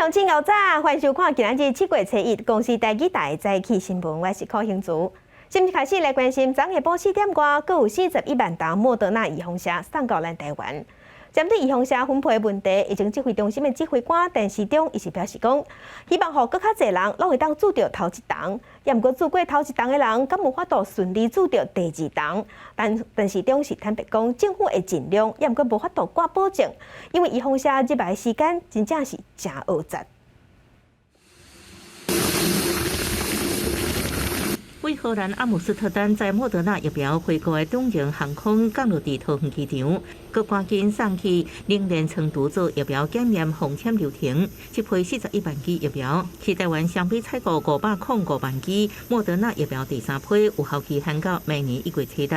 鄉親牛早，歡迎收看今仔日7月初一公視台語台早起新聞，我是柯興祖。先開始來關心，昨下晡4點外，閣有41萬筒莫德納預防射送到咱台灣。針對預防射分配的問題，疫情指揮中心的指揮官陳時中伊是表示講，希望予閣較濟人攏會當注著頭一筒，也毋過注過頭一筒的人，敢有法度順利注著第二筒？但陳時中是坦白講，政府會盡量，也毋過無法度掛保證，因為預防射入來時間真正是誠臥雜。位荷蘭阿姆斯特丹載莫德納疫苗回國的長榮航空降落佇桃園機場，閣趕緊送去冷鏈倉儲做疫苗檢驗封簽流程。這批41萬劑疫苗是台灣雙筆採購505萬劑莫德納疫苗第三批，有效期限到明年1月初六。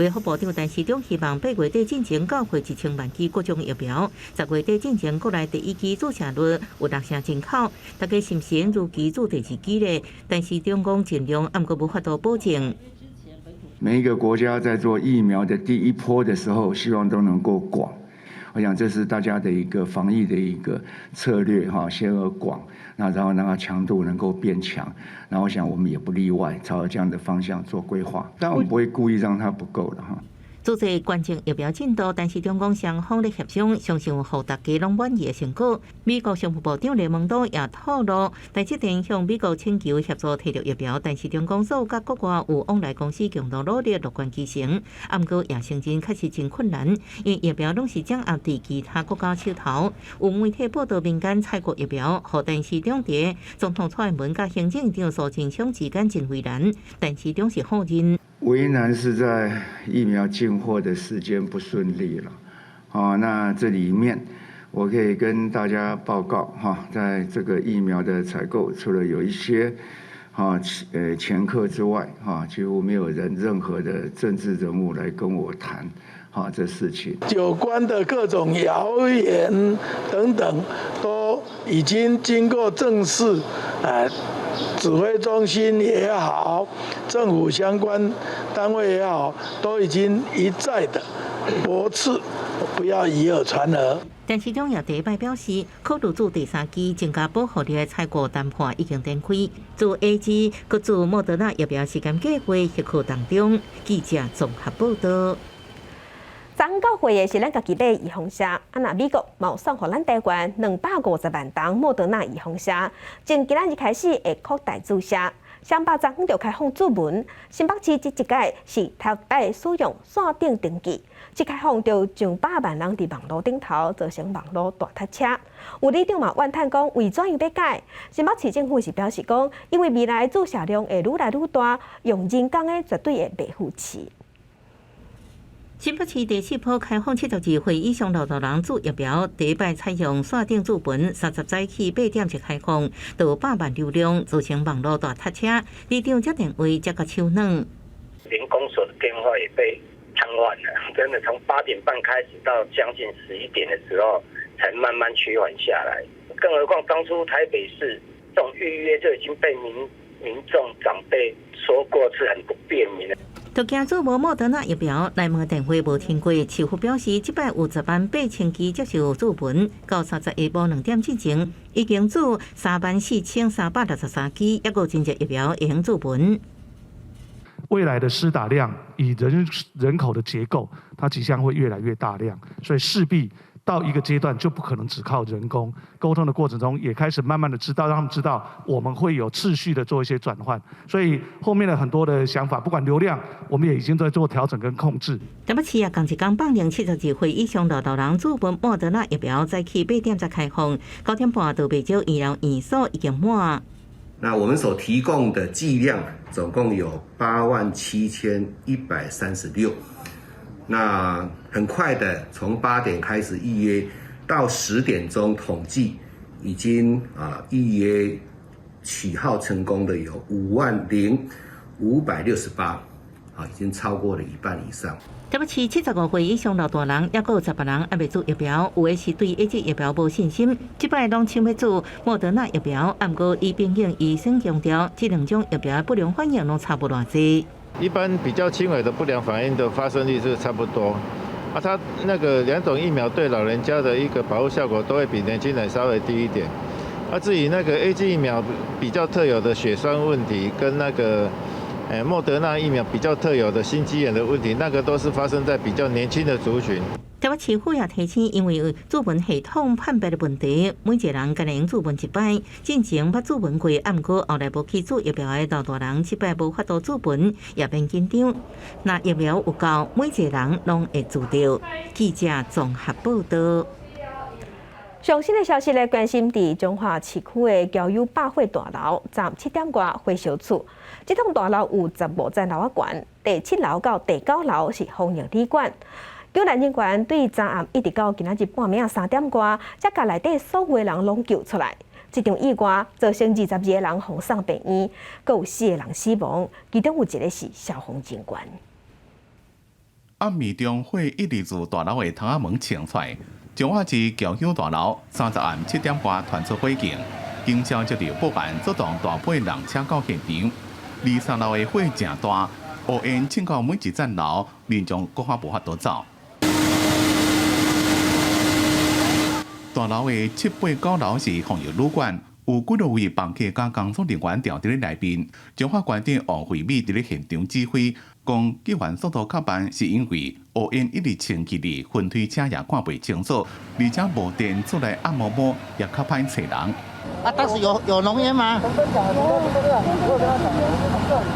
衛福部長陳時中希望8月底進前交貨1000萬劑國種疫苗，10月底進前國內第一劑注射率有六成進口，大家是毋是如期注第二劑咧？陳時中講盡量，毋過無法度保證。每一個國家在做疫苗的第一波的時候，希望都能夠廣。我想這是大家的一個防疫的一個策略，哈，先而廣，那然後讓它強度能夠變強。那我想我們也不例外，朝這樣的方向做規劃。但我們不會故意讓它不夠的，哈。組織關鍵疫苗進度，陳時中講雙方咧協商，相信有予大家攏滿意的成果。美國商務部長雷蒙多也透露，台積電向美國請求協助提著疫苗，陳時中講所有佮國外有往來公司共同努力，樂觀其成。毋過也承認確實真困難，因為疫苗攏是掌握佇其他國家手頭。有媒體報道民間採購疫苗，予陳時中佇總統蔡英文佮行政院長蘇貞昌之間真為難，陳時中是否認。為難是在疫苗進貨的時間不順利了，啊，那這裡面我可以跟大家報告，哈，在這個疫苗的採購，除了有一些，哈，掮客之外，哈，幾乎沒有人任何的政治人物來跟我談，哈，這事情。有關的各種謠言等等，都已經經過正式，指揮中心也好，政府相關單位也好，都已經一再的駁斥，不要以訛傳訛。陳時中也第一擺表示，考慮注第三劑增加保護力的採購談判已經展開，注 AZ閣注莫德納疫苗時間計劃許可當中。記者綜合報道。昨昏到貨的是咱家己買預防射，啊，若美國嘛有送予咱台灣250萬筒莫德納預防射，從今仔日開始會擴大注射。雙北昨昏就開放注文，新北市這一屆是頭擺使用線頂登記，一開放就上百萬人佇網路頂頭，造成網路大塞車。有里長嘛怨嘆講，為怎樣欲改？新北市政府是表示講，因為未來注射量會愈來愈大，用人工的絕對會袂赴市。新北市第四波開放72歲以上老大人注疫苗，第一擺採用線頂注文，30早起8點就開放，就有百萬流量，造成網路大塞車。里長接電話接甲手軟。連公所的電話也被癱瘓了，真的從8點半開始到將近11點的時候，才慢慢趨緩下來。更何況當初台北市這種預約就已經被民眾長輩說過是很不便民的。都驚注無莫德納疫苗，來問電話無聽過。市府表示，這擺有10萬8千劑接受注文，到30下晡2點之前，已經注3萬436363劑，抑閣有真濟疫苗會用注文。未來的施打量，以人口的結構，它即將會越來越大量，所以勢必到一個階段就不可能只靠人工溝通的過程中，也開始慢慢的知道，讓他們知道我們會有次序的做一些轉換，所以後面的很多的想法，不管流量，我們也已經在做調整跟控制。台北市啊，仝一工放任72歲以上老大人注文莫德納疫苗，早起8點才開放，9點半就袂少醫療院所已經滿。那我們所提供的劑量總共有87,136。那很快的，從8點開始預約，到10點鐘統計，已經預約取號成功的有50,568，已經超過了一半以上。台北市75歲以上老大人，抑閣有10萬人猶未注疫苗，有的是對 AZ 疫苗無信心，這擺攏搶欲注莫德納疫苗。毋過醫病院醫生強調，這兩種疫苗不良反應攏差無偌濟。一般比較輕微的不良反應的發生率是差不多，啊，它那個兩種疫苗對老人家的一個保護效果都會比年輕人稍微低一點。啊，至於那個 AZ 疫苗比較特有的血栓問題，跟那個莫德納疫苗比較特有的心肌炎的問題，那個都是發生在比較年輕的族群。台北市府也提醒，因為注文系統判別的問題，每一個人敢若注文一擺，進前捌注文過，毋過後來無去注疫苗的老大人，這擺無法度注文，也免緊張。若疫苗有夠，每一個人攏會注著。記者綜合報道。上新的消息來關心，佇彰化市區的僑友百貨大樓，昨暗7點外火燒厝。這棟大樓有15層樓仔懸，第7樓到第9樓是防疫旅館。救難人員對昨暗一直到今仔日半暝3點外，才共內底所有的人攏救出來。這場意外造成22個人予送病院，閣有四個人死亡，其中有一個是消防人員。暗暝中火一直自大樓的窗仔門衝出來。彰化市僑友大樓30暗7點外傳出火警，警消接到報案，出動大批人車到現場。23樓的火誠大，烏煙衝到每一層樓，民眾閣較無法度走。大樓的七八九樓是防疫旅館，有幾多位房客佮工作人員住佇咧內面。彰化縣長王惠美佇咧現場指揮，講救援速度較慢，是因為烏煙一直衝起來，雲梯車也看袂清楚，而且無電，厝內暗暛暛，也較歹揣人。啊，當時有濃煙嗎？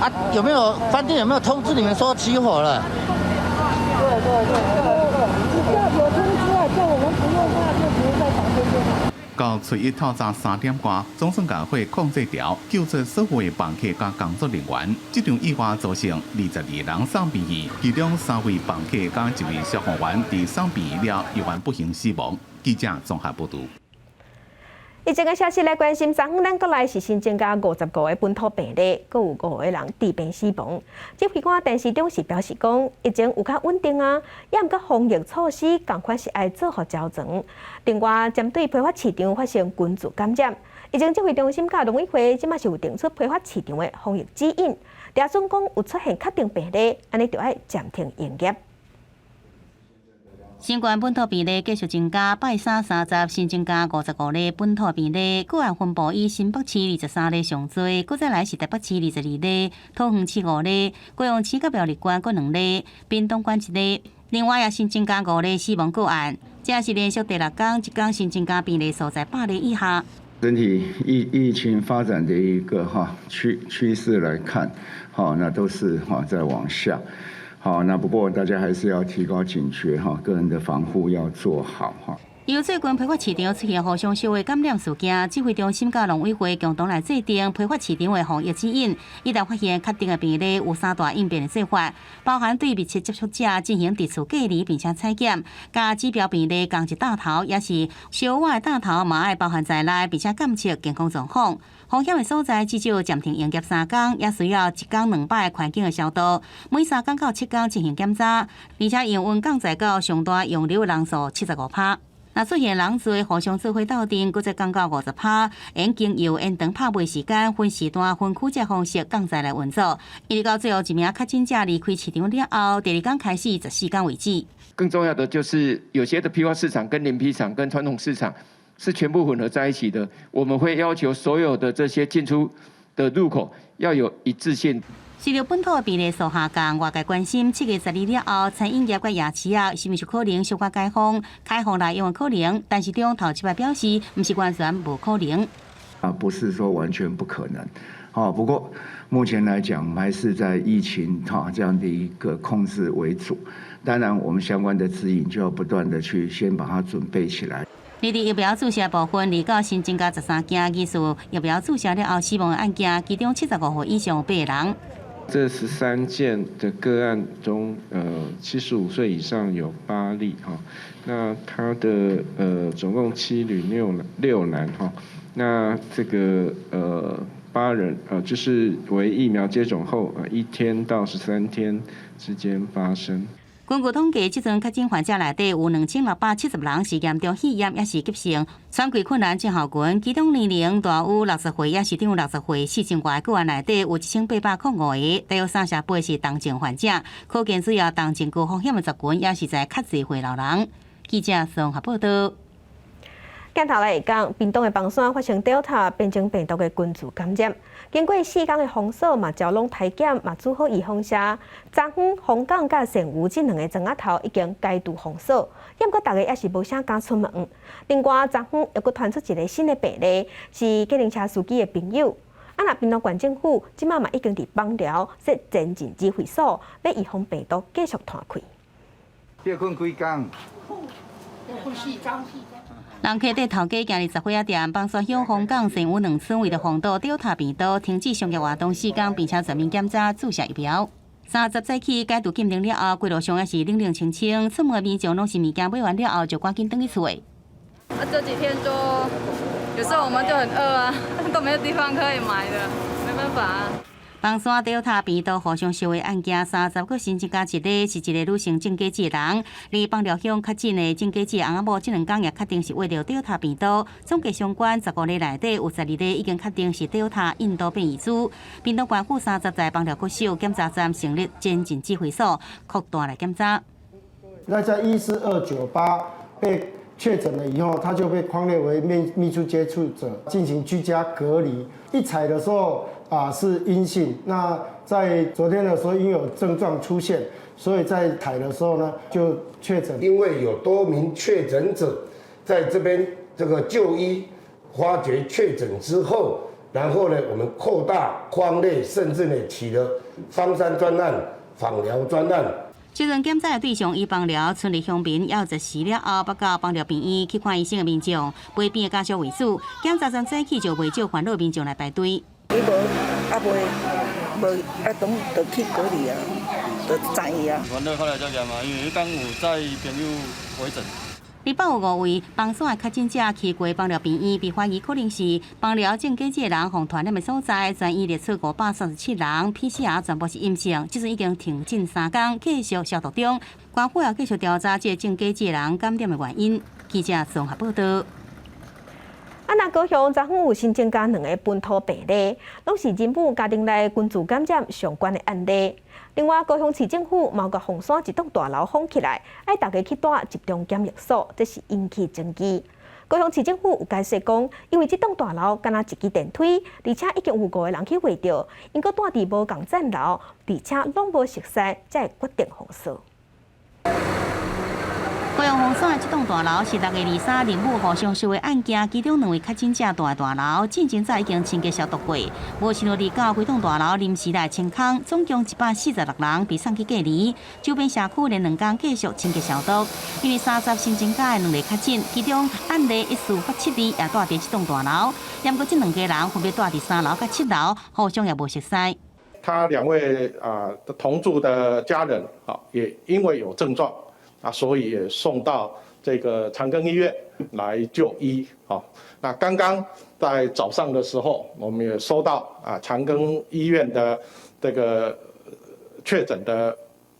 啊，有沒有飯店有沒有通知你們說起火了？對對對，有通知啊，叫我們不用怕，就留在房間就好。到初一透早3點外，總算共火控制牢，救出所有的房客佮工作人員。這場意外造成22個人送病院，其中三位房客佮一位消防員佇送病院了，猶原不幸死亡。記者綜合報道。疫情的消息來關心，昨昏咱國內是新增加55個本土病例，閣有五個人致病死亡。指揮官陳時中是表示講，疫情有較穩定啊，也毋過防疫措施仝款是愛做予周全。另外，針對批發市場發生群聚感染，疫情指揮中心佮農委會這馬是有定出批發市場的防疫指引，假準講有出現確定病例，按呢就愛暫停營業。新冠本土病例繼續增加，拜三30新增加55例本土病例，個案分布以新北市23例上濟，閣再來是台北市22例，桃園市5例，高雄市佮苗栗縣各2例，屏東縣1例。另外也新增加五例死亡個案，這是連續第六工一工新增加病例數在100例以下。整體疫情發展的一個哈趨勢來看，好，那都是哈在往下。好，那不過大家還是要提高警覺哈，個人的防護要做好哈。由最近批發市場出現互相相的感染事件，指揮中心佮農委會共同來制定批發市場的防疫指引。一旦發現確定的病例，有三大應變的做法，包含對密切接觸者進行佇厝隔離，並且採檢，佮指標病例仝一擔頭，抑是燒倚的擔頭嘛愛包含在內，並且監測健康狀況。風險的所在至少暫停營業3工，也需要一工兩擺環境的消毒，每3工到7工進行檢查，而且營運降載到上大容留人數75趴。若出現人濟互相做伙鬥陣，閣再降到50趴，應經由延長拍賣時間、分時段、分區這方式降載來運作。一直到最後一名確診者離開市場了後，第二工開始14工為止。更重要的就是，有些的批發市場跟聯批場跟傳統市場是全部混合在一起的。我們會要求所有的這些進出的入口要有一致性。隨著本土病例數下降，外界關心7月12了後，餐飲業佮夜市仔是毋是可能小可解封？開放來有可能，但陳時中頭一擺表示，毋是完全無可能。啊，不是說完全不可能。好，不過目前來講，還是在疫情哈這樣的一個控制為主。當然，我們相關的指引就要不斷的去先把它準備起來。而佇疫苗注射部分，二九新增加13件疑似疫苗注射了後死亡的案件，其中75歲以上有八人。這13件的個案中，75歲以上有8例哈，那他的總共七女六男哈，那這個8人就是為疫苗接種後1天到13天之間發生。根據統計，這陣確診患者內底有2670人是嚴重肺炎，抑是急性喘氣困難症候群，其中年齡大於60歲，抑是長60歲四成外個案內底有1805個，大約38是重症患者，可見主要重症高風險的族群，抑是在較濟歲老人。記者綜合報道。鏡頭來講，屏東的枋山發生 Delta 變種病毒的群聚感染，經過四工的封鎖嘛，招攏篩檢嘛，做好預防射，昨昏鳳港佮善園這兩个庄仔頭已經解除封鎖，毋過大家猶是無啥敢出門。另外，昨昏又閣傳出一个新的病例，是計程車司機的朋友。啊，若屏東縣政府這馬嘛已經佇枋寮設前進指揮所，欲預防病毒繼續傳開。要睏幾工？睏四工。人客佇頭家行入雜貨仔店，枋山鄉鳳港善園兩村為著防堵 Delta 病毒，停止商業活動四工，並且全面檢查注射疫苗。30早起解除禁令了後，街路上猶是冷冷清清，出門的民眾攏是物件買完了後就趕緊轉去厝。啊，這幾天就有時候我們就很餓啊，都沒有地方可以買的，沒辦法啊。枋山 Delta 病毒互相相的案件，三十閣新增加一个，是一个女性種果子的人。而枋寮鄉確診的種果子翁仔某，這兩工也確定是患著 Delta 病毒。總計相關15个內底有12个已經確定是 Delta 印度變異株。屏東縣府三十在枋寮國小檢查站成立前進指揮所，擴大來檢查。那在14298被確診了以後，他就被匡列為密密切接觸者，進行居家隔離。一採的時候啊是陰性，那在昨天的時候因為有症狀出現，所以在採的時候呢就確診。因為有多名確診者在這邊這個就醫，發覺確診之後，然後呢我們擴大匡列，甚至呢起了枋山專案、枋寮專案。這陣檢查的對象以枋寮村里鄉民，猶有十時了後，捌到枋寮病院去看醫生的民眾，陪病的家屬為主。檢查站早起就袂少煩惱民眾來排隊。伊無啊未無啊，當就去隔離啊，就知啊。煩惱看來遮嚴啊，因為彼工有載朋友回診。禮拜有五位枋山的確診者去過枋寮病院，被懷疑可能是枋寮種果子的人，予傳染的所在，全院列出537人，PCR 全部是陰性，這陣已經停診3工，繼續消毒中。官府也繼續調查這个種果子的人感染的原因。記者綜合報道。啊，若高雄昨昏有新增加兩个本土病例，攏是人母家庭內群聚感染相關的案例。另外，高雄市政府嘛共鳳山一棟大樓封起來，愛大家去蹛集中檢疫所，這是引起爭議。高雄市政府有解釋講，因為這棟大樓敢若一支電梯，而且已經有五個人去患著，𪜶閣蹛佇無仝層樓，而且攏無熟似，才會決定封鎖。高雄鳳山的這棟大樓是6月23人母互相相的案件，其中兩位確診者蹛的大樓，進前早已經清潔消毒過，無想到二九規棟大樓臨時來清空，總共146人被送去隔離，周邊社區連兩工繼續清潔消毒。因為三十新增加的兩例確診，其中案例1487例也蹛佇這棟大樓，毋過這兩家人分別蹛佇三樓佮七樓，互相也無熟似。他兩位啊同住的家人啊，也因為有症狀。啊，所以也送到這個長庚醫院來就醫。好，那剛剛在早上的時候，我們也收到啊長庚醫院的這個確診的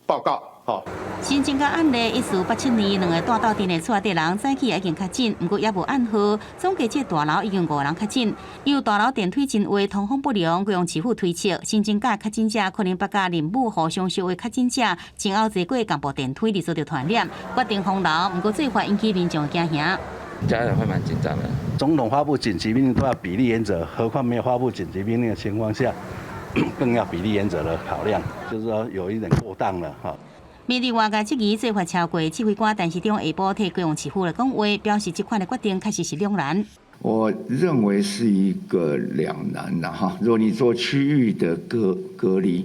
報告。好，新增加案例1487例，兩個蹛鬥陣的厝內底人早起已經確診，毋過猶無按號。總計這大樓已經五人確診，因為大樓電梯真濟，通風不良，高雄市府推測新增加確診者可能捌佮人母互相相的確診者，前後坐過仝部電梯而遭著傳染，決定封樓，毋過做法引起民眾驚嚇。家人會蠻緊張的。總統發布緊急命令都要比例原則，何況沒有發布緊急命令的情況下，更要比例原則的考量，就是說有一點過當了哈。面對外界質疑做法超過，指揮官陳時中下晡替高雄市府來講話，表示這款的決定確實是兩難。我認為是一個兩難的哈。如果你做區域的隔離，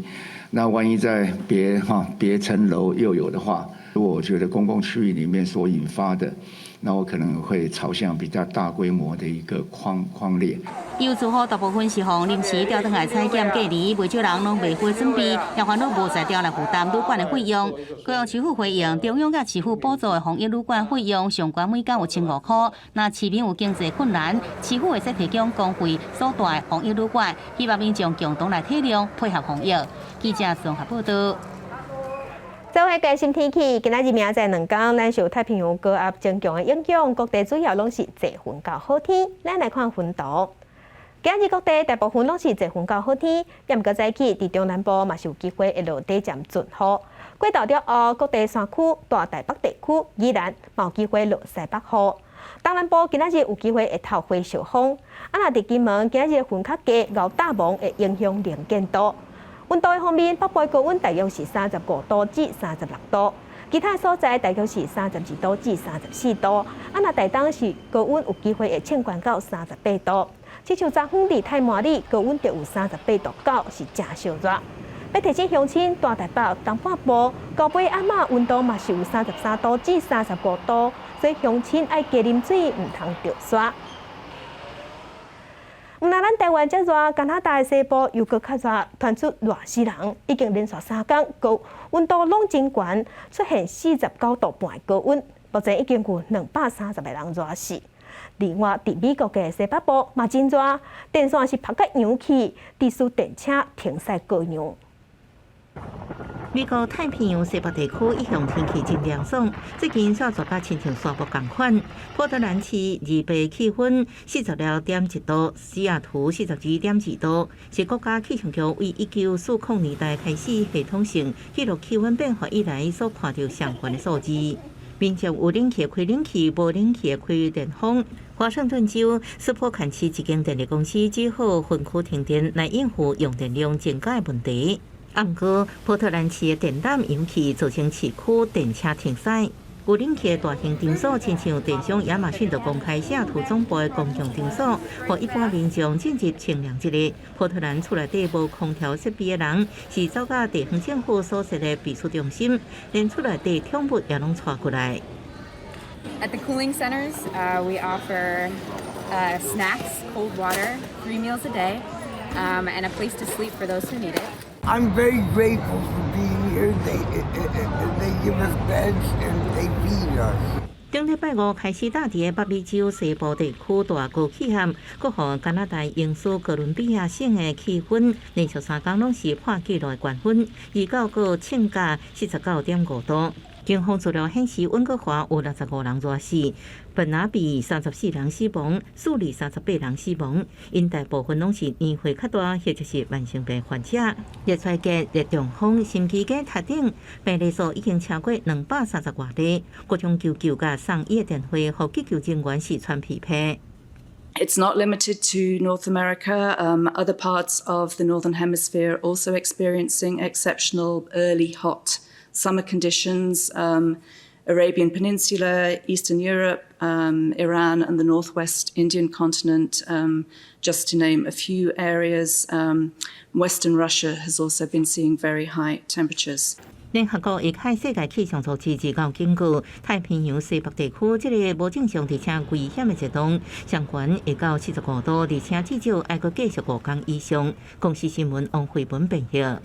那萬一在別哈別層樓又有的話，如果我覺得公共區域裡面所引發的，那我可能會朝向比較大規模的一個匡列。有做好大部分是予臨時調轉來採檢隔離，袂少人攏袂好準備，也煩惱無材料來負擔旅館的費用。高雄市府回應，中央佮市府補助的防疫旅館費用上懸每工有1500塊。若市民有經濟困難，市府會使提供公費所蹛的防疫旅館，希望民眾共同來體諒配合防疫。記者綜合報道。做伙關心天氣，今仔日明仔載兩工，咱受太平洋高壓增強的影響，各地主要攏是濟雲到好天。咱來看雲圖，今仔日各地大部分攏是濟雲到好天，毋過早起佇中南部嘛是有機會會落短暫陣雨。過晝了後，各地山區、大台北地區依然嘛有機會落西北雨。東南部今仔日有機會會透火燒風，啊若佇金門今仔日雲較濟，𠢕搭霧會影響能見度。溫度的方面，北部高溫大約是35度至36度，其他所在大約是32度至34度。啊若台東是高溫有機會會衝懸到38度。親像昨昏佇太麻里高溫就有38.9度，是誠燒熱。欲提醒鄉親，大台北、東半部、高尾暗暝溫度嘛是有33度至35度，所以鄉親愛加啉水，毋通著沙。毋但咱台灣遮熱，加拿大西部又閣較熱，傳出熱死人，已經連續3工高溫度攏真懸，出現49.5度的高溫，目前已經有230個人熱死。另外，佇美國的西北部嘛真熱，電線是曝甲溶去，致使電車停駛過量。美國太平洋西北地區一向天氣真涼爽，最近煞熱甲親像沙漠仝款。波特蘭市二八氣溫46.1度，西雅圖42.2度，是國家氣象局為1940年代開始系統性記錄氣溫變化以來所看著上懸的數字。民眾有冷氣開冷氣，無冷氣開電風。華盛頓州斯波坎市一間電力公司只好分區停電來應付用電量增加的問題。毋過，波特蘭市的電纜溶去，造成市區電車停駛。有冷氣的大型場所，親像電商亞馬遜就公開西雅圖總部的公共場所，予一般民眾進入清涼一日。波特蘭厝內底無空調設備的人，是走到地方政府所設的避暑中心，連厝內底寵物也攏帶過來。 At the cooling centers, we offer snacks, cold water, three meals a day, and a place to sleep for those who need it. I'm very grateful for being here. They give us beds and they feed us. 頂禮拜五開始，搭佇北美洲西部地區大高氣壓，閣予加拿大英屬哥倫比亞省的氣溫連續3工攏是破紀錄的高溫，二九閣衝到49.5度。警方資料顯示，溫哥華有65人熱死，本拿比34人死亡，雪梨38人死亡。𪜶大部分攏是年歲較大或者是慢性病患者。熱衰竭、熱中風、心肌梗塞等病例數已經超過230外例，各種求救佮送醫的電話，予急救人員是喘屁屁。 It's not limited to North America. Other parts of the Northern Hemisphere also experiencing exceptional early hot summer conditions. Arabian Peninsula, Eastern Europe, Iran, and the Northwest Indian continent, just to name a few areas. Western Russia has also been seeing very high temperatures. 聯合國與世界氣象組織二九警告，太平洋西北地區這个無正常而且危險的熱浪，上懸會到45度，而且至少愛閣繼續5工以上。公視新聞王慧文編譯。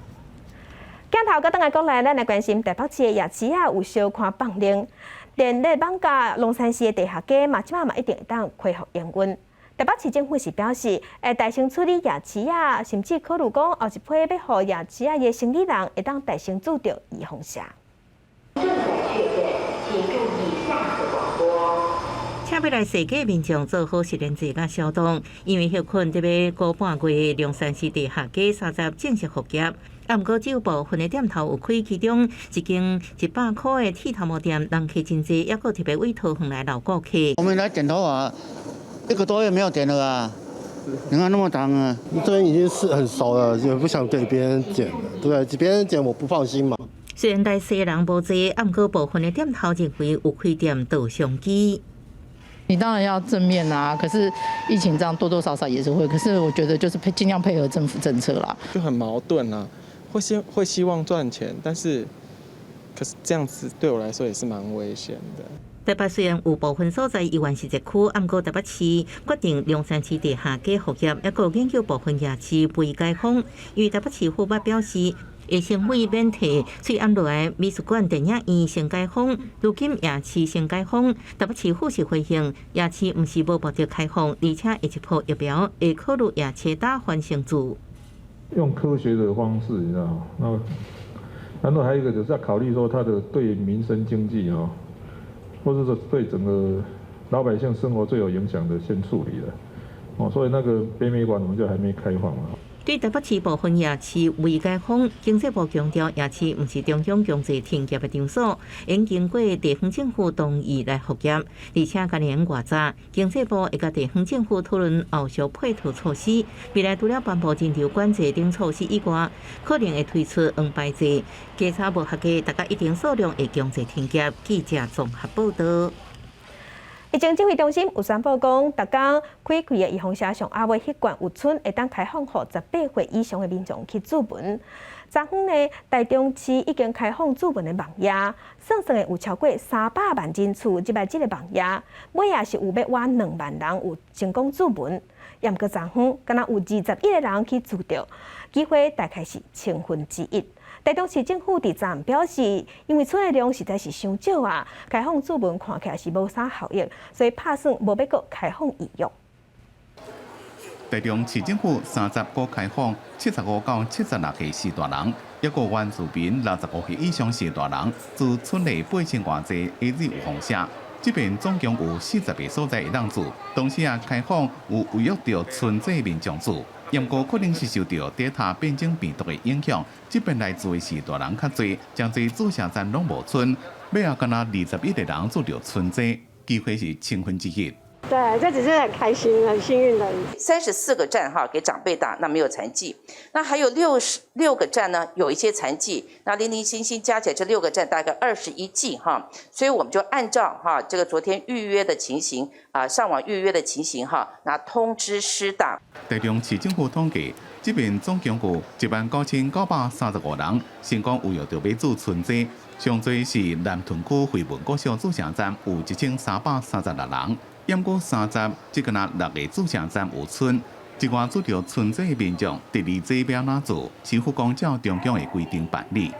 鏡頭閣轉來國內，咱來關心台北市的夜市仔有小可放冗，連咧艋舺龍山寺的地下街嘛，這擺嘛一定會當恢復營運。台北市政府是表示，會彈性處理夜市仔，甚至考慮講後一批欲予夜市仔的生理人會當代先注著預防射。正在確認，請注意下次廣播。請欲來踅街民眾做好實聯制佮消毒，因為歇睏得欲過半月，龍山寺地下街30正式復業。啊，毋過只有部分的店頭有開，其中一間100箍的剃頭毛店，人客真濟，猶閣特別為桃園來留顧客。我們來剪頭髮，一個多月沒有剪了啊！你看那麼長啊！這邊已經是很熟了，也不想給別人剪了，對，別人剪我不放心嘛。雖然來踅人無濟，啊，毋過部分的店頭認為有開店就商機。你當然要正面啊，可是疫情這樣多多少少也是會，可是我覺得就是配盡量配合政府政策啦。就很矛盾啊，會希望賺錢，但是可是這樣子對我來說也是蠻危險的。台北雖然有部分所在猶原是熱區，毋過台北市決定龍山寺地下街復業，猶閣研究部分夜市未解封。因為台北市府捌表示，會先為免提喙罨落來美術館、電影院先解封，如今夜市先解封，台北市府是回應夜市毋是無目的開放，而且下一波疫苗會考慮夜市打反先注。用科學的方式，你知道嗎？那然後還有一個就是要考慮說，它的對民生經濟哦，或者說對整個老百姓生活最有影響的先處理了。哦，所以那個北美館我們就還沒開放嘛。對台北市部分夜市未解封，經濟部強調夜市毋是中央強制停業的場所，應經過地方政府同意來復業。而且今年外早，經濟部會佮地方政府討論後續配套措施。未來除了頒布人流管制等措施以外，可能會推出黃牌制，檢查無合格，達到一定數量會強制停業。記者綜合報道。疫情指揮中心有宣布講，逐工開開的預防射上暗尾彼罐有春會當開放予18歲以上的民眾去注文。昨昏呢，台中市已經開放注文的網頁，算算的有超過300萬人次入來這個網頁，尾仔是有欲滿2萬人有成功注文。毋過昨昏，敢若有21個人去注著，機會大概是1/1000。台中市政府佇昨暗表示，因為春的量實在是傷少啊，開放注文看起來是無啥效益，所以拍算無欲閣開放預約。台中市政府30號開放75到76歲序大人，抑閣原住民65歲以上序大人，自春內8000外劑 AZ 預防射。這邊總共有40個所在會當注，同時也開放有預約著春劑民眾注。毋過可能是受著德爾塔變種病毒的影響，這邊來注的序大人較濟，誠濟注射站攏無春，尾仔敢若21個人注著春劑，機會是1/1000。對，這只是很開心、很幸運的。 34個站哈，給長輩打，那沒有殘劑。那還有66個站呢，有一些殘劑。那零零星星加起來，這六個站大概21劑哈。所以我們就按照哈這個昨天預約的情形啊，上網預約的情形哈，那通知施打。台中市政府統計，這邊總共有19,935人成功預約著欲注春劑，上濟是南屯區惠文國小注射站有1336人。毋過30，這敢若六个注射站有春，一寡注著春劑的民眾，第二劑欲按怎做？市府講照中央的規定辦理。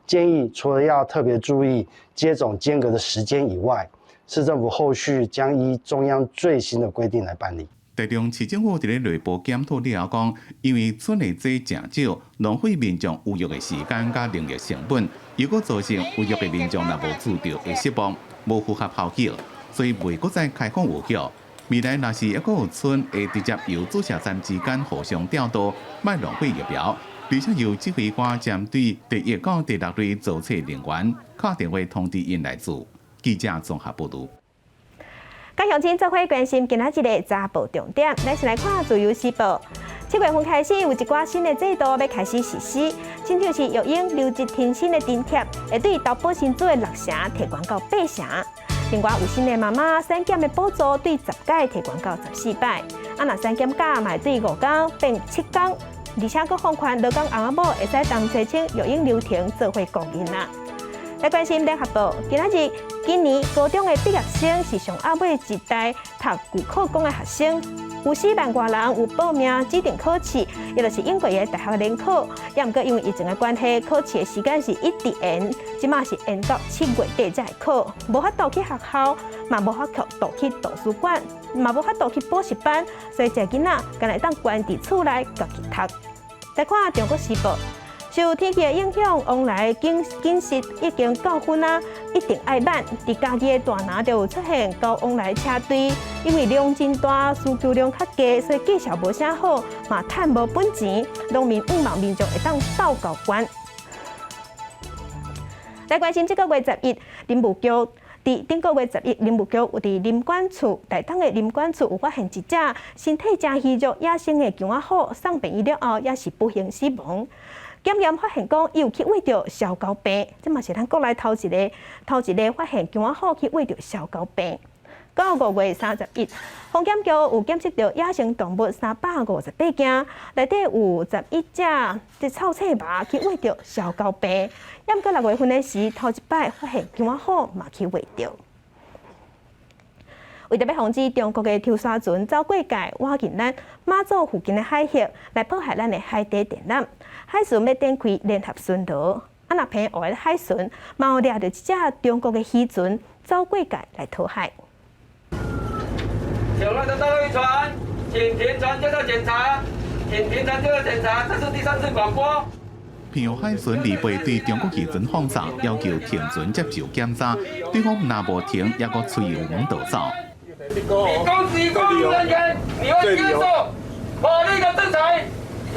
建議除了要特別注意接種間隔的時間以外，市政府後續將依中央最新的規定來辦理。台中市政府佇咧內部檢討了後講，因為春的劑誠少，浪費民眾預約的時間佮人力成本，如果造成預約的民眾若無注著會失望，無符合效益。所以袂閣再開放預約。未來若是抑閣有春，會直接由注射站之間互相調度，莫浪費疫苗。而且由指揮官針對第一到第六類造冊人員，敲電話通知𪜶來注。記者綜合報導。佮鄉親做伙關心今仔日的早報重點，咱先來看《自由時報》。7月份開始有一寡新的制度欲開始實施，親像是育嬰留職停薪的津貼，會對投保薪資的6成提懸到8成。另外有新的媽媽產檢的補助對10改提懸到14擺，啊若產檢假嘛會對5工變7工，而且閣放寬勞工翁仔某會使同齊請育嬰留停做伙顧囡仔。來關心聯合報，今仔日今年高中的畢業生是上暗尾一代讀舊課綱的學生，有4萬外人有報名指定考試，也就是英國的大學聯考。也毋過因為疫情的關係，考試的時間是一直延，這馬是延到7月底才會考，無法度去學校，嘛無法度去圖書館，嘛無法度去補習班，所以這囡仔干焦會當關佇厝內家己讀。來看中國時報。受天氣的影響，往來景景色已經到昏啊，一定愛慢。佇嘉義的大拿就有出現高往來車隊，因為量真大，需求量較低，所以績效無啥好，嘛趁無本錢。農民向望民眾會當鬥夠懸。來關心這個月11，林務局佇頂個月11，林務局有佇林管處台東的林管處有發現一隻身體誠虛弱、野生的姜仔虎，送病院了後也是不幸死亡。檢驗發現講，伊有去餵著蕭溝病，這嘛是咱國內頭一个發現姜仔虎去餵著蕭溝病。到5月31，防檢局有檢測著野生動物358件，內底有11隻這臭刺蝟去餵著蕭溝病。毋過6月份的時，頭一擺發現姜仔虎嘛去餵著。為著欲防止中國的抽沙船走過界，倚近咱馬祖附近的海域，來破壞咱的海底電纜。海巡欲展開聯合巡邏，啊，若澎湖的海巡嘛有掠著一隻中國的漁船走過界來討海。請來的大陸漁船，請停船接受檢查，請停船接受檢查，這是第三次廣播。澎湖海巡禮拜對中國漁船放哨，要求停船接受檢查，對方若無停，猶閣吹油門逃走。你攻擊公務人員，你會接受法律的制裁。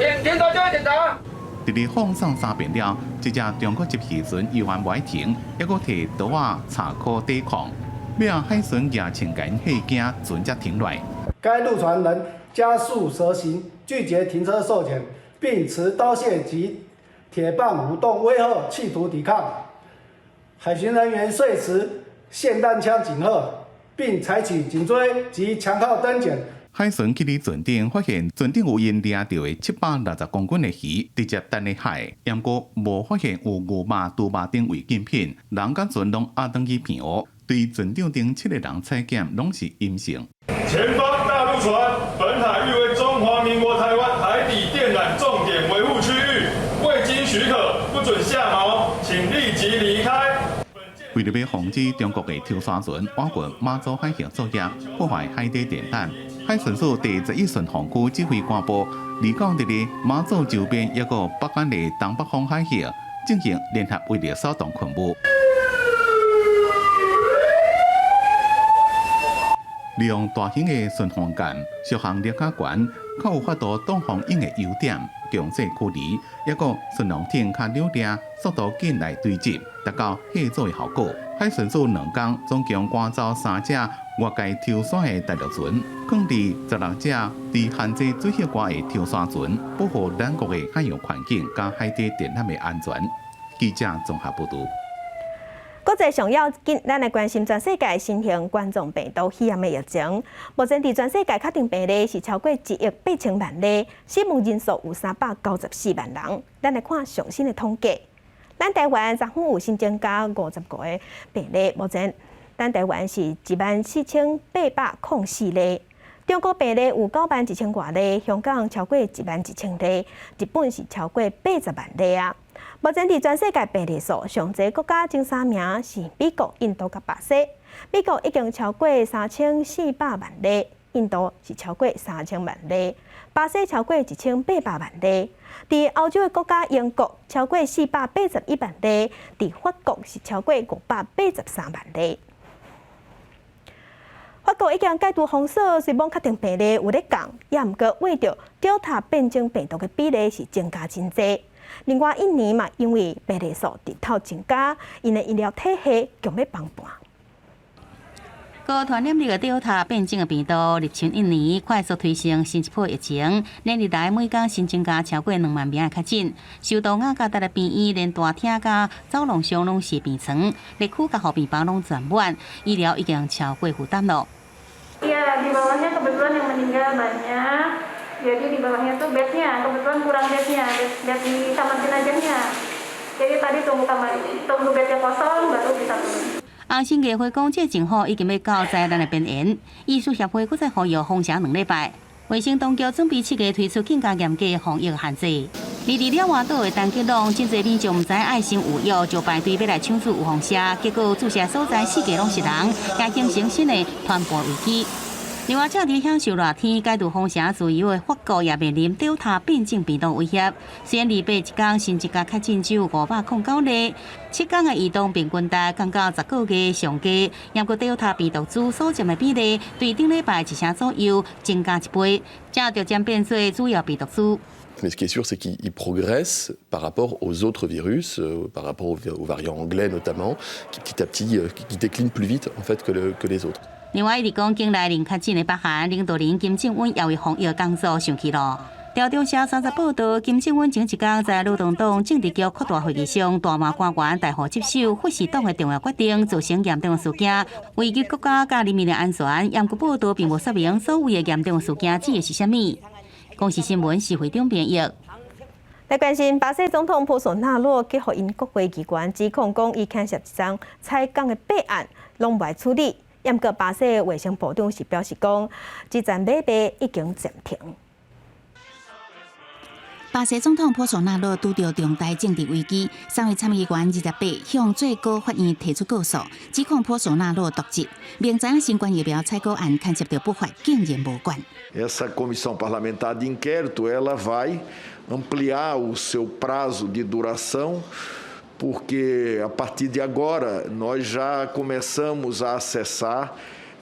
請停船接受檢查。佇咧放送三遍了，這隻中國籍漁船猶原袂停，猶閣提刀仔插箍抵抗，尾仔海巡舉穿甲𪜶嚇驚，船才停落來。該渡船仍加速蛇行，拒絕停車受檢，並持刀械及鐵棒舞動威嚇，企圖抵抗。海巡人員遂持霰彈槍警嚇，並採取緊追及強靠登檢。海巡去佇船頂，發現船頂有𪜶掠著的760公斤的魚，直接擲佇海，毋過無發現有牛肉、豬肉等違禁品，人佮船攏押轉去澎湖，對船長等七個人採檢攏是陰性。前方大陸船，本海域為中華民國台灣海底電纜重點維護區域，未經許可不准下錨，請立即離開。為著欲防止中國的抽沙船挖過馬祖海峽作業，破壞海底電纜，海巡署第11巡防區指揮官部，二九佇咧馬祖周邊抑閣北岸的東北方海域進行聯合威力掃動勤務，利用大型的巡防艦、續航力較懸、較有法度擋風湧的優點，強制驅離，抑閣巡邏艇較扭掠，速度緊來追擊，達到嚇阻的效果。海巡署兩工總共趕走三隻越界抽沙的大陸船，囥佇16隻佇限制水域外的抽沙船，保護咱國的海洋環境佮海底電纜的安全。記者綜合報導。國際上要緊，咱來關心全世界新型冠狀病毒肺炎的疫情。目前佇全世界確診病例是超過1億8千萬例，死亡人數有394萬人。咱來看上新的統計，咱台灣昨昏有新增加55個病例，目前咱台灣是14,804例。中國病例有9萬1千外例，香港超過1萬1千例，日本是超過80萬例啊。目前佇全世界病例數上濟國家前三名是美國、印度佮巴西。美國已經超過3400萬例，印度是超過3000萬例，巴西超過1800萬例。佇歐洲的國家英國超過481萬例，佇法國是超過583萬例。法國已經解除封鎖，雖罔確診病例有咧降，也毋過為著 Delta 變種病毒的比例是增加真濟。另外，印尼嘛，因為病例數直透增加，𪜶的醫療體系強欲崩盤。高傳染力的 Delta 變種的病毒入侵印尼，快速推升新一波疫情。連日來每工新增加超過2萬名的確診。首都雅加達的病院連大廳佮走廊上攏是病床，熱區佮護病房攏全滿，醫療已經超過負擔了。 Iya, di bawahnya kebetulan yang meninggal banyak. Jadi di bawahnya tuh bednya, kebetulan kurang bednya, bed, bed di kamar jenazahnya. Jadi tadi tunggu kamar, tunggu bednya kosong baru bisa turun. 紅新月會講，這政府已經欲到災難的邊緣。醫師協會閣再呼籲封城2禮拜。衛生當局準備7月推出更加嚴格的防疫限制。而佇爪哇島的丹吉朗，真濟民眾毋知愛心有藥，就排隊欲來搶注預防射，結果注射所在四界攏是人，也形成新的傳播危機。另外，正佇享受熱天解除封城自由的法國也面臨 Delta 變種病毒威脅。雖然禮拜一工新增加確診只有509例，7工的移動平均值降到10個月上低，毋過 Delta 病毒株所佔的比例對頂禮拜一成左右增加一倍，正逐漸變做主要病毒株。 Mais ce qui est sûr, c'est qu'il progresse par rapport aux autres virus, par rapport aux variants anglais notamment, qui petit à petit qui déclinent plus vite en fait que les autres. 另外，伊講境內零確診的北韓領導人金正恩也為防疫工作受氣囉。朝中社30報道，金正恩前一工在勞動黨政治局擴大會議上，大罵官員怠忽職守，忽視黨的重要決定，造成嚴重事件，危及國家佮人民的安全。毋過報道並無說明所謂的嚴重事件指的是啥物。公視新聞是會長編譯。來關心巴西總統波索納洛去予𪜶國會議員指控講，伊牽涉一樁採鋼的弊案，攏袂處理。毋過巴西的衛生部長是表示講，這層買賣已經暫停。巴西總統波索納洛拄著重大政治危機，三位參議員28向最高法院提出告訴，指控波索納洛瀆職。明知影新冠疫苗採購案牽涉著不法，竟然無管。 Essa comissão parlamentar de inquérito, ela vai ampliar o seu prazo de duração, porque a partir de agora nós já começamos a acessar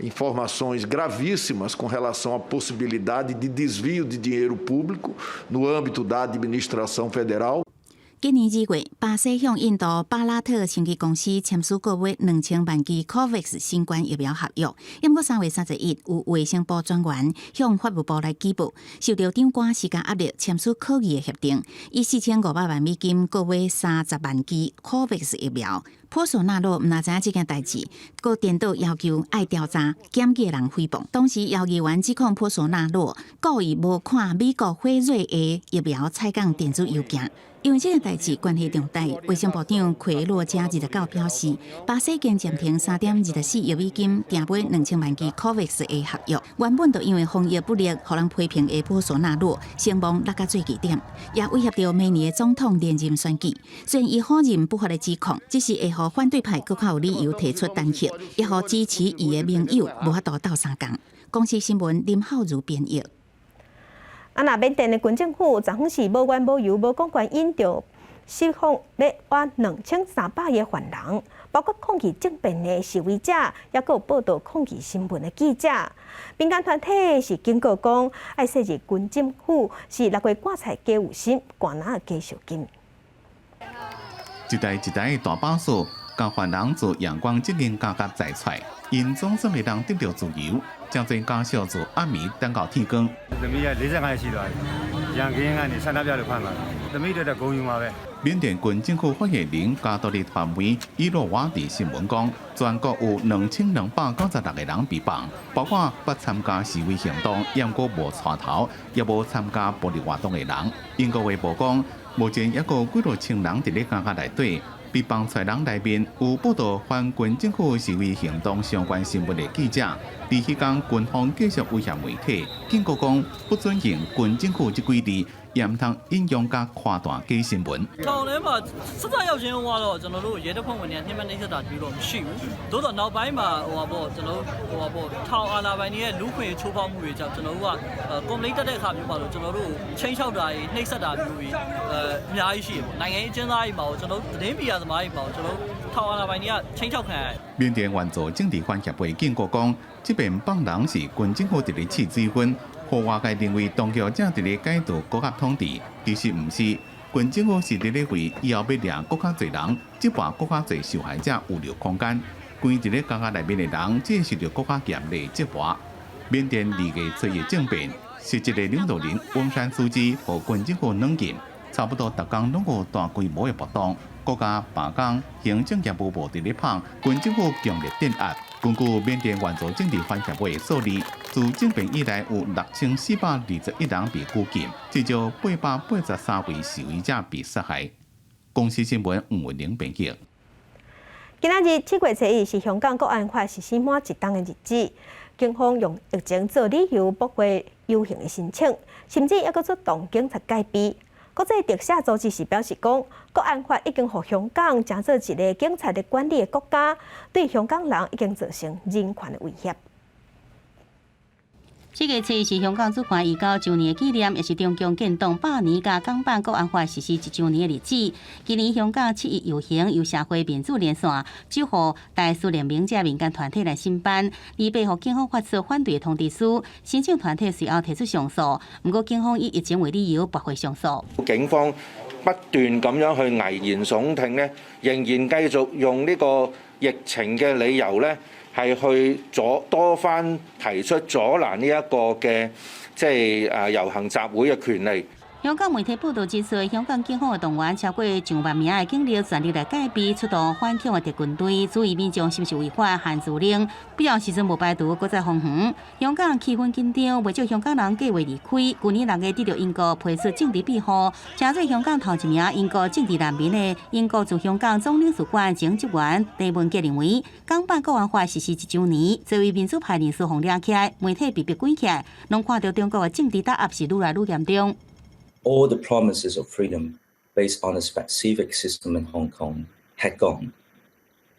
Informações gravíssimas com relação à possibilidade de desvio de dinheiro público no âmbito da administração federal. 今年2月，巴西向印度巴拉特生技公司簽署購買2000萬劑 COVAX 新冠疫苗合約。毋過3月31日，有衛生部專員向法務部來舉報，受到長官施加壓力，簽署可疑的協定，以4500萬美金購買30萬劑 COVAX 疫苗。波索納洛毋但知影這件代誌，閣顛倒要求愛調查檢舉人誹謗。當時姚議員指控波索納洛故意無看美國輝瑞的疫苗採購電子郵件。因為這個代誌關係重大，衛生部長奎洛加29表示，巴西經暫停3.24億美金訂買2000萬劑 COVAX 的合約，原本就因為防疫不力，予人批評的波索納洛聲望落到最低點，也威脅著明年的總統連任選舉。雖然伊否認不法的指控，只是會予反對派閣較有理由提出彈劾，也予支持伊的盟友無法度鬥相共。公視新聞林浩如編譯。啊！若緬甸的軍政府昨昏是無緣無由無講原因，就釋放欲倚2300個犯人，包括抗議政變的示威者，抑閣有報道抗議新聞的記者。民間團體是警告講，愛設置軍政府是六月割菜加有心，寒若加受禁。一台一台的大巴士，共犯人自仰光這間監獄載出來，𪜶總算會當得著自由，誠濟家屬自暗暝等到天光。 သမီးက45ရက်ရှိသွားပြီရန်ကင်းကနေဆန္ဒပြလို့ဖမ်းသွားတာသမီးတို့တော့ဂုဏ်ယူမှာပဲ。 緬甸軍政府發言人加獨立傳媒伊洛瓦底新聞講，全國有2296個人被放，包括不參加示威行動，猶閣無帶頭，也無參加暴力活動的人。英國衛報講，目前抑閣有幾若千人佇咧監獄內底。被放出來人內面有報道反軍政府示威行動相關新聞的記者，佇彼工軍方繼續威脅媒體，警告講不准用軍政府這幾字，也毋通引用佮誇大假新聞。 ထောင်ထဲမှာစစရောက်ချင်းဟိုကတော့ကျွန်တော်တို့ရဲတပ်ဖွဲ့ဝင်တွေကညှဉ်းပန်းနှိပ်စက်တာမျိုးတော့မရှိဘူး။သို့တော့နောက်ပိုင်းမှာဟိုပါပေါ့ကျွန်တော်တို့ဟိုပါပေါ့ထောင်အာဏာပိုင်တွေရဲ့လူ့အခွင့်အရေးချိုးဖောက်မှုတွေကြောင့်ကျွန်တော်တို့က complaint တက်တဲ့အခါမျိုးပါတော့ကျွန်တော်တို့ခြိမ်းခြောက်တာတွေနှိပ်စက်တာမျိုးတွေအဲအများကြီးရှိတယ်ပေါ့။နိုင်ငံရေးအကျဉ်းသားတွေမှာကျွန်တော်တို့သတင်းမီဒီယာသမားတွေမှာကျွန်တော်တို့ထောင်အာဏာပိုင်တွေကခြိမ်းခြောက်ခံရတယ် 緬甸援助政治犯協會警告講，這遍放人是軍政府佇咧試水溫，予外界認為當局正佇咧解除高壓統治，其實毋是，軍政府是佇咧為以後欲掠閣較濟人，這擺閣較濟受害者預留空間。關佇咧監獄內面的人，只會受著閣較嚴厲折磨。緬甸2月初一政變，實質的領導人翁山蘇姬予軍政府軟禁，差不多逐工攏有大規模的暴動，國家罷工，行政業務部佇咧拍，軍政府強力鎮壓。根據緬甸援助政治犯協會的數字，自政變以來有6421人被拘禁，至少883位示威者被殺害。公視新聞吳文玲編輯。今仔日7月初一是香港國安法實施滿一冬的日子，警方用疫情做理由駁回遊行的申請，甚至猶閣出動警察戒備。國際特赦組織是表示講，國安法已經予香港成做一个警察的管理的國家，對香港人已經造成人權的威脅。7月初一是香港主權移交周年的紀念，也是中共建黨百年佮港版國安法實施一周年的日子。今年香港七一遊行由社會民主連線、守護大樹聯盟這民間團體來申辦，二八予警方發出反對的通知書，申請團體隨後提出上訴，毋過警方以疫情為理由駁回上訴。警方不斷咁樣去危言聳聽呢，仍然繼續用呢個疫情嘅理由呢，係去阻多番提出阻攔呢一個嘅即係遊行集會嘅權利。香港媒體報道指出，香港警方的動員超過上萬名的警力全力來戒備，出動反恐的特勤隊，注意民眾是毋是違反限聚令，必要時陣無排除閣再封園。香港氣氛緊張，袂少香港人計劃離開。舊年6月得著英國批出政治庇護，成做香港頭一名英國政治難民的英國駐香港總領事館前職員鄭文傑認為，港版國安法實施一周年，作為民主派人士予掠起來，媒體被逼關起來，攏看著中國的政治打壓是愈來愈嚴重。 All the promises of freedom based on a specific system in Hong Kong had gone.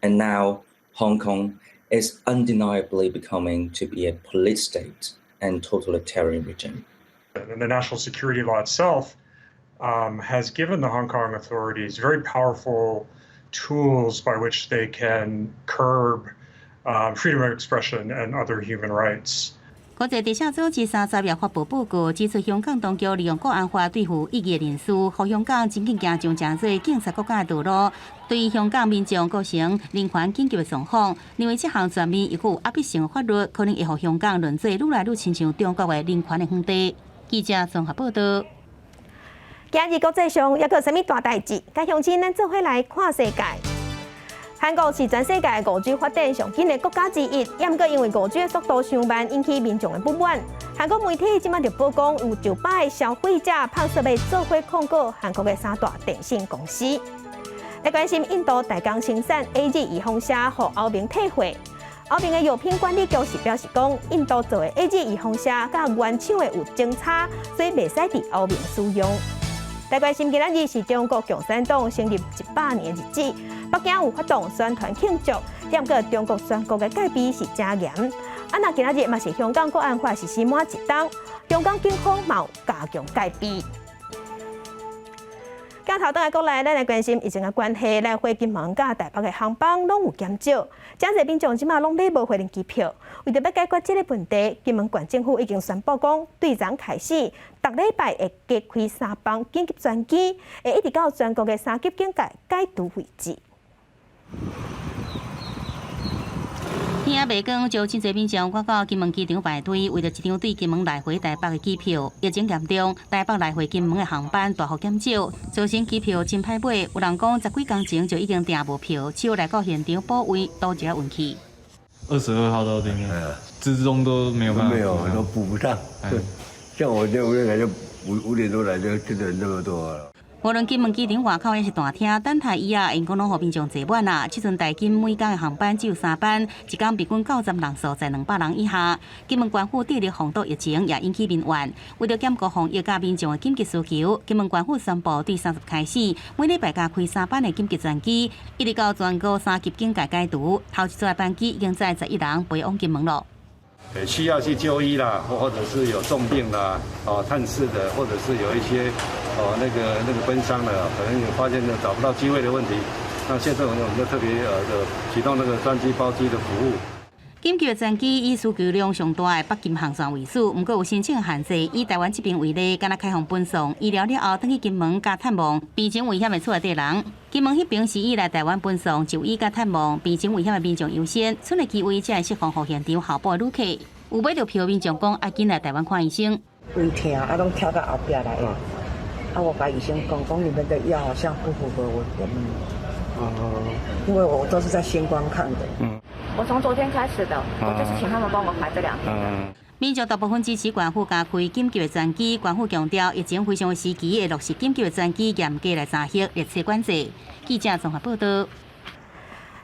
And now Hong Kong is undeniably becoming to be a police state and totalitarian regime. And the national security law itself has given the Hong Kong authorities very powerful tools by which they can curb Freedom of expression and other human rights. 國際特赦組織30日發布報告，指出香港當局利用國安法對付異議人士，予香港真緊行上誠濟警察國家的道路，對香港民眾構成人權緊急的狀況。認為這項全面又閣有壓迫性的法律，可能會予香港淪做愈來愈親像中國的人權的園地。記者綜合報道。今日國際上猶閣有啥物大代誌？佮鄉親咱做伙來看世界。韓國是全世界5G 發展上緊的國家之一，毋過因為 5G 的速度傷慢，引起民眾的不滿。韓國媒體這擺就報講，有900個消費者拍算欲做伙控告韓國的三大電信公司。來關心印度大江生產 AZ 預防射，予歐盟退貨。歐盟的藥品管理局是表示講，印度做的 AZ 預防射佮原廠的有相差，所以袂使佇歐盟使用。來關心今仔日是中國共產黨成立100年日子，北京有發動宣傳慶祝，毋過中國全國的戒備是誠嚴。啊，若今仔日嘛是香港國安法實施滿一冬，香港警方嘛有加強戒備。鏡頭轉來國內，咱來關心疫情的關係，來回金門佮台北的航班攏有減少，誠濟民眾這馬攏買無飛行機票。為著欲解決這個問題，金門縣政府已經宣布講，對昨開始，逐禮拜會加開三班緊急專機，會一直到全國的三級警戒解除為止。天仔未光，就真濟民眾趕到金門機場排隊，為著一張對金門來回台北的機票。疫情嚴重，台北來回金門的航班大幅減少，造成機票真歹買。有人講十幾工前就已經訂無票，只好來到現場補位，賭一下運氣。 22號到今天，之中都沒有辦法，沒有都補不上。像我這五點來就5點多來就就人這麼多了。無論金門機場外口抑是大廳，等待椅仔，𪜶講攏予民眾坐滿啦。這陣台金每工的航班只有三班，一工平均到站人數在200人以下。金門縣府致力防堵疫情，也引起民怨。為著兼顧防疫佮民眾的緊急需求，金門縣府宣布對30開始，每禮拜加開三班的緊急專機，一直到全國三級警戒解除。頭一組班機已經載11人飛往金門囉。需要去就醫啦，或者是有重病啦，哦，探視的，或者是有一些哦那個奔喪的，可能有發現找不到機位的問題，那現在我們就特別的啟動那個專機包機的服務。緊急專機以需求量上大的北金航線為主，毋過有申請限制，以台灣這邊為例，干焦開放分送醫療了後，轉去金門佮探望病情危險的厝內底人。金門彼邊是以來台灣分送就醫佮探望病情危險的民眾優先，賰的機位才會釋放予現場候補的旅客。有買著票民眾講愛緊來台灣看醫生。胃疼啊，攏疼到後壁來。啊，我共醫生講，講你們的藥好像不符合我的。哦。因為我都是在星光看的。嗯。我從昨天開始的，我就是請他們幫我排這兩天的。民眾大部分支持縣府加開緊急的專機，縣府強調疫情非常時期會落實緊急的專機，嚴格來查核列車管制。記者綜合報道。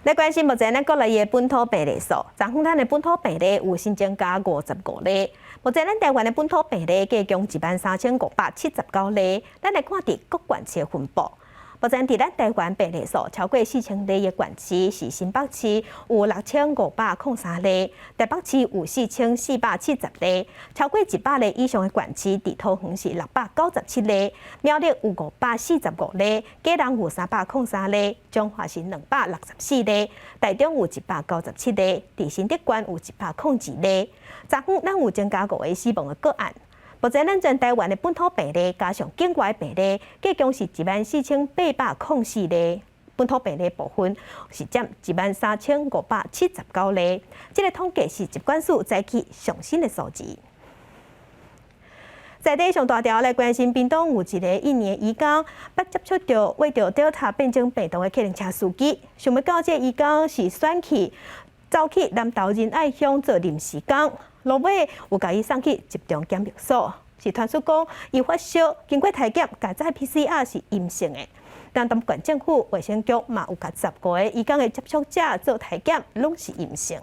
來關心目前咱國內的本土病例數，昨昏咱的本土病例有新增加55例。目前咱台灣的本土病例計共13,579例。咱來看佇各縣市的分布。目前佇咱台灣病例數超過4000例的縣市是新北市有6503例，台北市有4470例，超過100例以上的縣市佇桃園是697例，苗栗有545例，基隆有303例，彰化是264例，台中有197例，佇新竹縣有102例。昨昏咱有增加五个死亡的個案。目前咱全台灣的本土病例加上境外病例，計共是14,804例。本土病例部分是佔13,579例。這個統計是疾管署早起上新的數字。在地上大條來關心，屏東有一个印尼移工，捌接觸著秽著 Delta 變種病毒的客運車司機，想欲到這个移工是選去走去南投仁愛鄉做臨時工，落尾有共伊送去集中檢疫所。是傳出講，伊發燒，經過體檢，共採 PCR 是陰性的。但當縣政府衛生局嘛有共15個移工的接觸者做體檢，攏是陰性。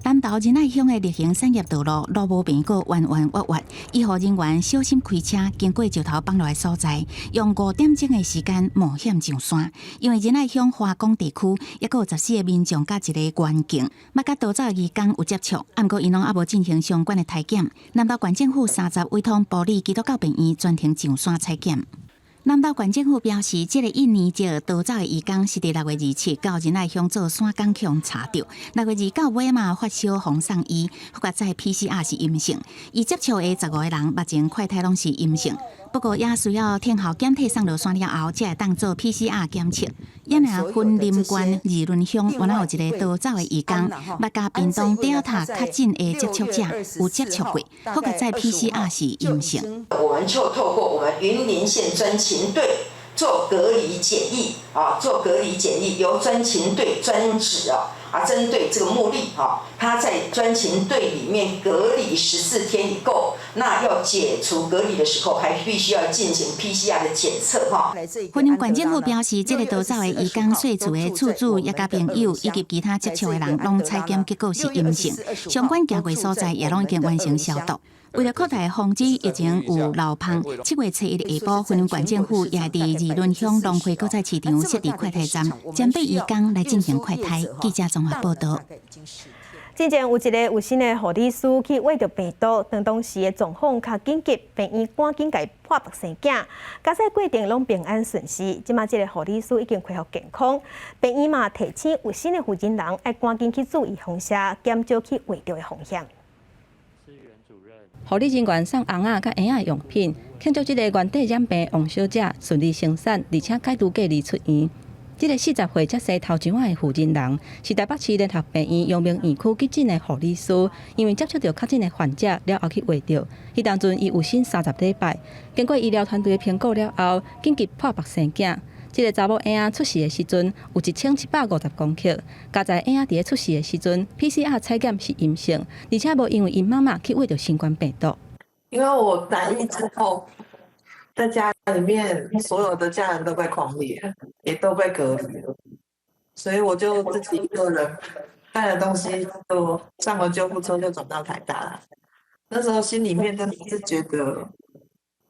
南投仁愛鄉的綠行產業道路路無平，閣彎彎彎彎，醫護人員小心開車經過石頭崩落的所在，用5點鐘的時間冒險上山。因為仁愛鄉華岡地區猶閣有14個民眾佮一个員警，捌佮逃走的移工有接觸，毋過𪜶攏猶無進行相關的體檢。南投縣政府30委託埔里基督教病院專程上山採檢。南投縣政府表示，這个印尼籍逃走的移工是佇6月27到仁愛鄉做山工予查著，6月29尾嘛發燒予送醫，復活再 PCR 是陰性。伊接觸的15个人目前快篩攏是陰性，不過也需要等候檢體送落山了後，才會當做 PCR 檢測。也若雲林縣二崙鄉，原來有一个逃走的移工，捌佮屏東 Delta 確診的接觸者有接觸過，復活再 PCR 是陰性。我們就透過我們雲林縣專勤隊做隔離檢疫啊，做隔離檢疫，由專勤隊專職啊，針對這個茉莉哈，他在專勤隊裡面隔離14天以後，那要解除隔離的時候，還必須要進行 PCR 的檢測哈。雲林縣政府表示，這个逃走的移工稅厝的厝主、也佮朋友以及其他接觸的人，攏採檢結果是陰性，相關行過所在也攏已經完成消毒。為了擴大防止疫情有漏芳，7月初一下晡，雲林縣政府也佇二崙鄉農會果菜市場設置快篩站，針對移工來進行快篩。記者綜合報道。之前有一个有身的護理師去秽著病毒，當當時的狀況較緊急，病院趕緊共伊破腹生囝，佳哉過程攏平安順遂。這馬這个護理師已經恢復健康，病院嘛提醒有身的婦人人愛趕緊去注意放射，減少去秽著的風險。護理人員送尪仔佮嬰仔用品，慶祝這个原底染病王小姐順利生產，而且解除隔離出院。這个40歲才生頭一仔的婦人人，是台北市聯合病院陽明院區急診的護理師，因為接觸著確診的患者了後去秽著，彼當陣伊有身30禮拜，經過醫療團隊的評估了後，緊急破腹生囝。這个查某嬰仔出世的時陣有1750公克，佳哉嬰仔佇咧出世的時陣 PCR 採檢是陰性，而且無因為𪜶媽媽去秽著新冠病毒。因為我染疫之後，在家裡面所有的家人都被匡列，也都被隔離了，所以我就自己一個人帶了東西就上了救護車就轉到台大了。那時候心裡面真的是覺得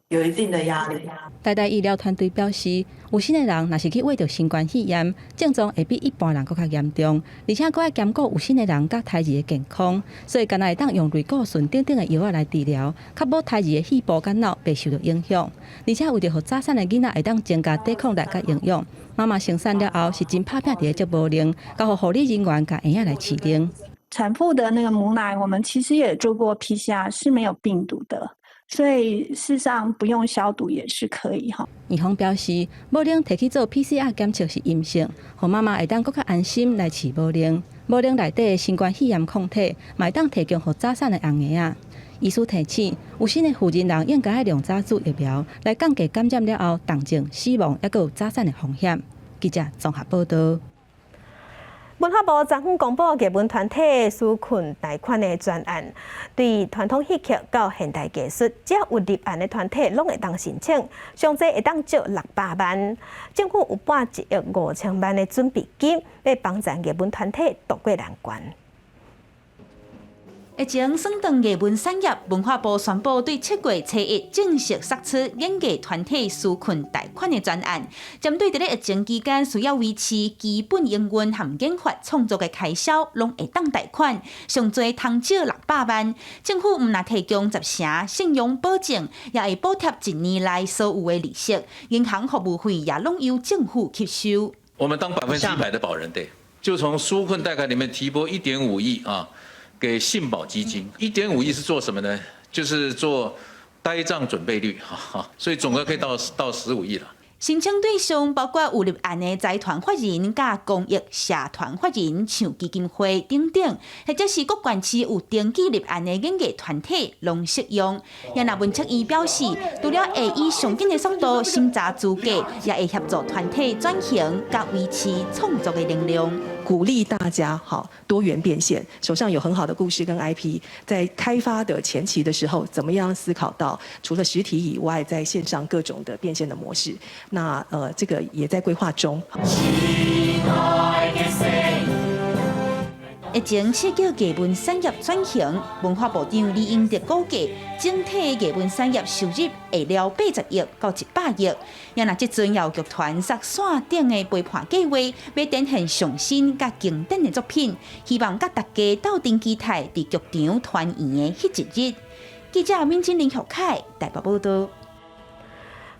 有一定的壓力。台大醫療團隊表示，有身的人若是去秽著新冠肺炎，症狀會比一般人閣較嚴重，而且閣愛兼顧有身的人佮胎兒的健康，所以干焦會當用類固醇等等的藥仔來治療，確保胎兒的肺部佮腦袂受著影響。而且為著予早產的囡仔會當增加抵抗力佮營養，媽媽生產了後是真拍拚佇咧接母奶，交予護理人員共嬰仔來飼奶。產婦的那個母奶，我們其實也做過 PCR，是沒有病毒的。所以事實上不用消毒也是可以哈。院方表示，母奶提去做 PCR 檢測是陰性，予媽媽會當閣較安心來飼母奶。母奶內底的新冠肺炎抗體，嘛會當提供予早產的紅嬰仔。醫師提醒，有身的婦人人應該愛量早注疫苗，來降低感染了後重症、死亡，抑閣有早產的風險。記者綜合報道。文化部昨昏公布藝文團體紓困貸款的專案，對傳統戲曲到現代藝術，只要有立案的團體，攏會當申請，上濟會當借600萬。政府有撥1億5000萬的準備金，欲幫助藝文團體渡過難關。疫情損斷藝文產業，文化部宣布對7月初一正式釋出演藝團體紓困貸款的專案，針對佇咧疫情期間需要維持基本營運和研發創作的開銷，攏會當貸款，上濟通借600萬。政府毋但提供10成信用保證，也會補貼一年內所有的利息，銀行服務費也攏由政府吸收。我們當100%的保人，對，就從紓困貸款裡面提撥1.5億啊。給信保基金1.5億是做什麼呢？就是做呆賬準備率，哈，所以總額可以到15億了。申請對象包括有立案的財團法人、佮公益社團法人，像基金會等等，或者是各縣市有登記立案的演藝團體，攏適用。也若文策院表示，除了會以上緊的速度審查資格，也會協助團體轉型，佮維持創作的能量。鼓勵大家好多元變現，手上有很好的故事跟 IP，在開發的前期的時候，怎麼樣思考到除了實體以外，在線上各種的變現的模式？那這個也在規劃中。疫情刺激藝文產業轉型，文化部長李英哲估計，整體藝文產業收入會了80億到100億。也若這陣有劇團設線頂的陪伴計劃，欲展現上新佮經典的作品，希望佮大家鬥陣期待佇劇場團圓的彼一日。記者閔真林學凱台北報道。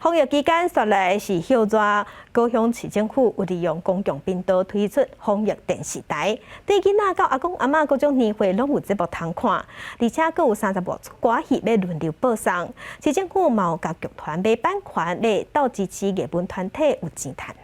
防疫期間，煞來是歇熱，高雄市政府有利用公共頻道推出防疫電視台，對囡仔到阿公阿嬤各種年歲攏有節目通看，而且閣有35出歌戲欲輪流播送。市政府嘛有共劇團買版權來鬥支持藝文團體有錢趁。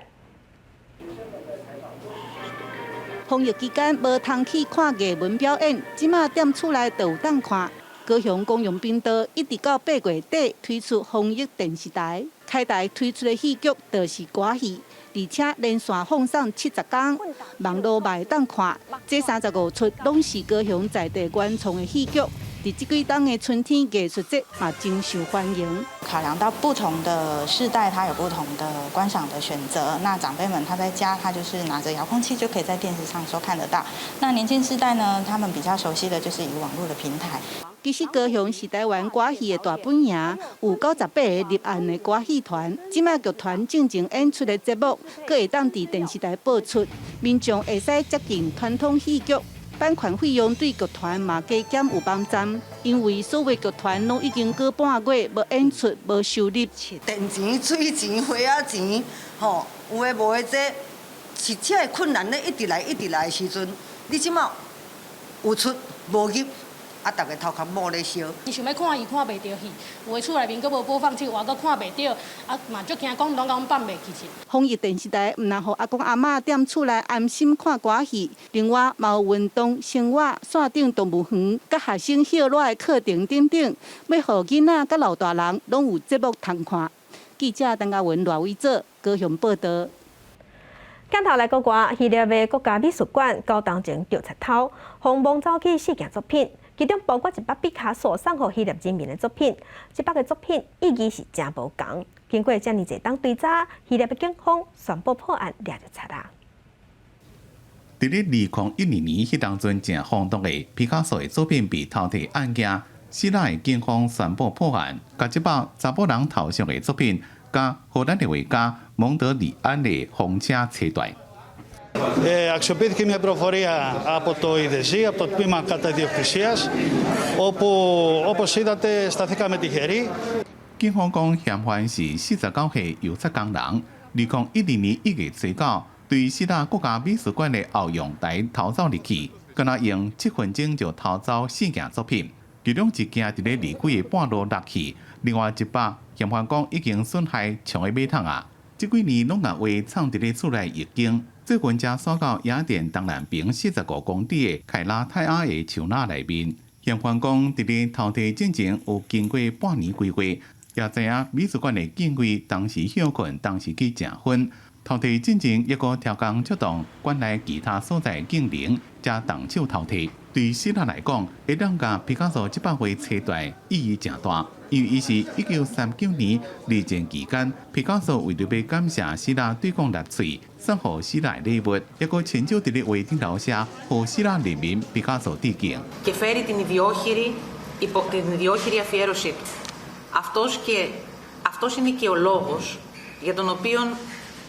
防疫期間無通去看藝文表演，這馬踮厝內就有當看。高雄公共頻道一直到8月底推出防疫電視台，開台推出的戲劇就是歌戲，而且連續放送70天，網路嘛會當看。這35出攏是高雄在地原創的戲劇，佇這幾冬的春天藝術節嘛真受歡迎。考量到不同的世代，他有不同的觀賞的選擇。那長輩們他在家，他就是拿着遙控器就可以在電視上收看得到。那年輕世代呢，他們比較熟悉的就是以網絡的平台。其實高雄是台灣歌戲的大本營，有98個入案的歌戲團。這擺劇團進前演出的節目，閣會當佇電視台播出，民眾會使接近傳統戲劇。版權費用對劇團嘛加減有幫助，因為所有劇團攏已經過半月無演出、無收入。電錢、水錢、火仔錢，吼，有的無的，這是這个困難咧，一直來、一直來的時陣，你這擺有出無入。啊！逐家頭殼某咧燒。伊想欲看，伊看袂著戲，有的厝內面閣無播放器，我閣看袂著，啊嘛足驚講攏共阮放袂記去。防疫電視台毋但予阿公阿嬤踮厝內安心看歌戲，另外嘛有運動、生活、山頂動物園、佮學生歇熱的課程等等，欲予囡仔佮老大人攏有節目通看。記者陳嘉文、賴偉哲高雄報導。鏡頭來閣外，希臘的國家美術館九冬前著賊偷，予人摸走去四件作品。其中包括一幅畢卡索送予希臘人民的作品，這幅的作品意義是誠無仝。經過遮爾濟冬追查，希臘的警方宣布破案，掠著賊仔。佇咧2012年，彼當陣誠轟動的畢卡索的作品被偷提案件，希臘的警方宣布破案，共這幅查埔人頭像的作品，佮荷蘭的畫家蒙德里安的風車切斷。 Αξιοποιήθηκε μια πληροφορία από το ΙΔΕΖΥ, από το τμήμα κατά ιδιοκτησίας, όπου όπως είδατε σταθήκαμε τυχεροί. 警方講，嫌犯是49歲油漆工人。2012年1月初九，對希臘國家美術館的後陽台偷走入去，敢若用7分鐘就偷走四件作品，其中一件佇咧離開的半路落去，另外一幅嫌犯講已經損害牆的馬桶啊。這幾年攏共畫藏佇咧厝內浴間。最近才徙到雅典東南邊45公里的凱拉泰亞的樹林內面。嫌犯講，佇咧偷提進前有經過半年規劃，也知影美術館的警衛當時歇睏，當時去食薰。偷提進前，抑閣調工出動館內其他所在警員，才動手偷提。對希臘來講，會當共畢卡索這幅畫切斷意義誠大，因為伊是1939年二戰期間，畢卡索為著欲感謝希臘對抗納粹，送予希臘禮物，抑閣親手佇咧畫頂頭寫，予希臘人民畢卡索致敬。 Και φέρει την ιδιόχειρη αφιέρωσή του. Αυτός είναι και ο λόγος για τον οποίο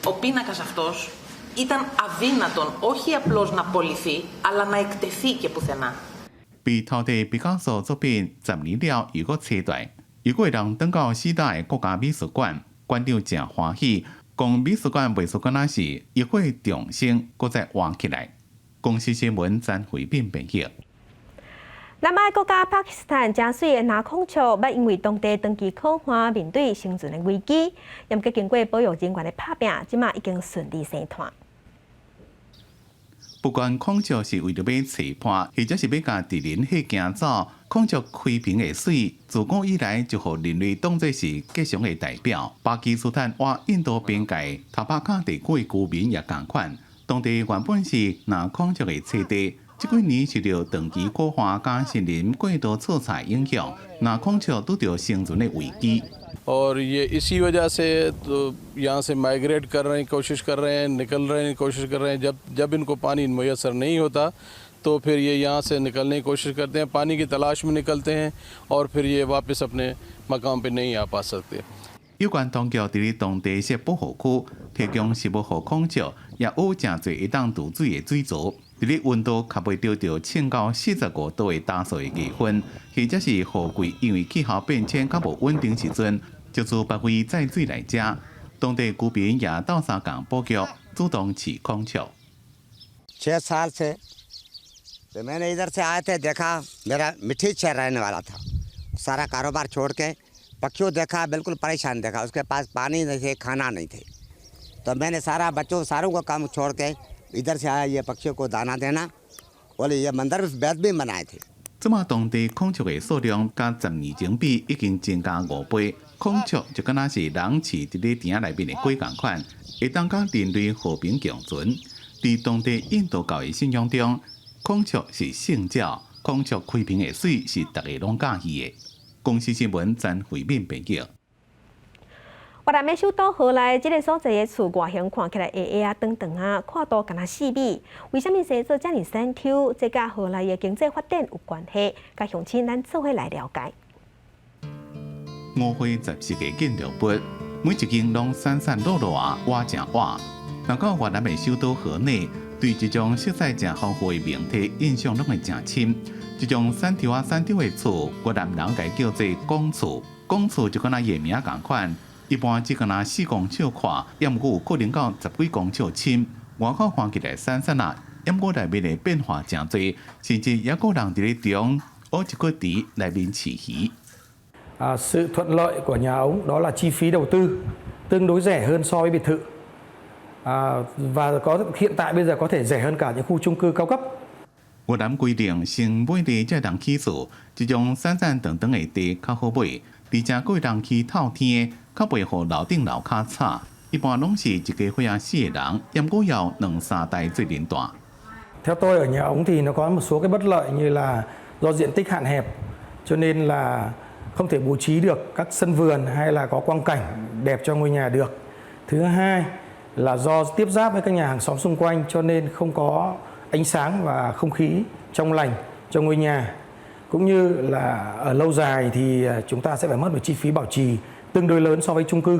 ο πίνακας αυτός ήταν αδύνατον όχι απλώς να πωληθεί, αλλά να εκτεθεί και πουθενά. 被偷提畢卡索作品10年了，又閣切斷，又閣會當轉到希臘的國家美術館，館長誠歡喜，講美術館袂輸敢若是浴火重生，閣再活起來。公視新聞詹惠敏編譯。南亞國家巴基斯坦誠媠的藍孔雀，捌因為當地長期苦旱面對生存的危機，毋過經過保育人員的拍拚，這馬已經順利生湠。不管孔雀是為著欲揣伴，或者是欲共敵人嚇驚走，孔雀開屏的媠，自古以來就予人類當作是吉祥的代表。巴基斯坦倚印度邊界塔帕卡地區的居民也仝款，當地原本是藍孔雀的棲地。這幾年受著長期苦旱佮森林過度採採影響，藍孔雀拄著生存的危機。 और ये इसी वजह से तो यहाँ से माइग्रेट कर रहे हैं, कोशिश कर रहे हैं, निकल रहे हैं, कोशिश कर रहे हैं। जब जब इनको पानी मयस्सर नहीं होता तो फिर ये यहाँ से निकलने की कोशिश करते हैं, पानी की तलाश में निकलते हैं और फिर ये वापस अपने मकाम पे नहीं आ पा सकते。有關當局佇咧當地設保護區，提供食物予孔雀，也有誠濟會當貯水的水槽。佇咧溫度較袂著著衝到45度的焦燥的氣氛，或者是雨季因為氣候變遷較無穩定時陣，就自別位載水來遮，當地居民也鬥相共布局，主動飼孔雀。 6 साल से तो मैंने इधर से आए थे, देखा मेरा मिठी शहर रहने वाला था। सारा कारोबार छोड़ के पक्षियों देखा, बिल्कुल परेशान देखा, उसके पास पानी नहीं थे, खाना नहीं थे। तो मैंने सारा बच्चों सारों को काम छोड़ के इधर से आया, ये पक्षियों को दाना देना। बोले ये मंदिर बेद भी बनाए थे。這馬當地孔雀的數量，佮10年前比已經增加5倍。孔雀就敢若是人飼佇咧店仔內面的雞仝款，會當佮人類和平共存。佇當地印度教的信仰中，孔雀是聖鳥，孔雀開屏的媠是逐家攏佮意的。公視新聞曾慧敏編輯。越南的首都河內這个所在的厝外形看起來矮矮仔長長仔，闊度敢若4米。為啥物生做遮爾山丘？這佮河內的經濟發展有關係。佮鄉親咱做伙來了解。五花十色的建築物，每一間攏散散落落仔，倚誠倚。若講越南的首都河內，對這種色彩誠豐富的名體印象攏會誠深。這種山丘仔山丘的厝，越南人共叫做拱厝。拱厝就敢若伊的名仝款。一般只敢若4公尺闊，抑毋過有可能到10幾公尺深。外口看起來散散仔，抑毋過內面的變化誠濟，甚至猶閣人佇咧中挖一個池內面飼魚。 À, sự thuận lợi của nhà ống đó là chi phí đầu tư tương đối rẻ hơn so với biệt thự à, và có hiện tại bây giờ có thể rẻ hơn cả những khu chung cư cao cấp. 越南規定先買地才通起厝，這種散散長長的地較好買，而且閣會當去透天，較袂予樓頂樓跤吵。一般攏是一家伙仔四個人，抑毋過要兩三代做陣住。 Theo tôi ở nhà ống thì nó có một số cái bất lợi như là do diện tích hạn hẹp cho nên là không thể bố trí được các sân vườn hay là có quang cảnh đẹp cho ngôi nhà được. Thứ hai là do tiếp giáp với các nhà hàng xóm xung quanh cho nên không có ánh sáng và không khí trong lành cho ngôi nhà. Cũng như là ở lâu dài thì chúng ta sẽ phải mất một chi phí bảo trì tương đối lớn so với chung cư.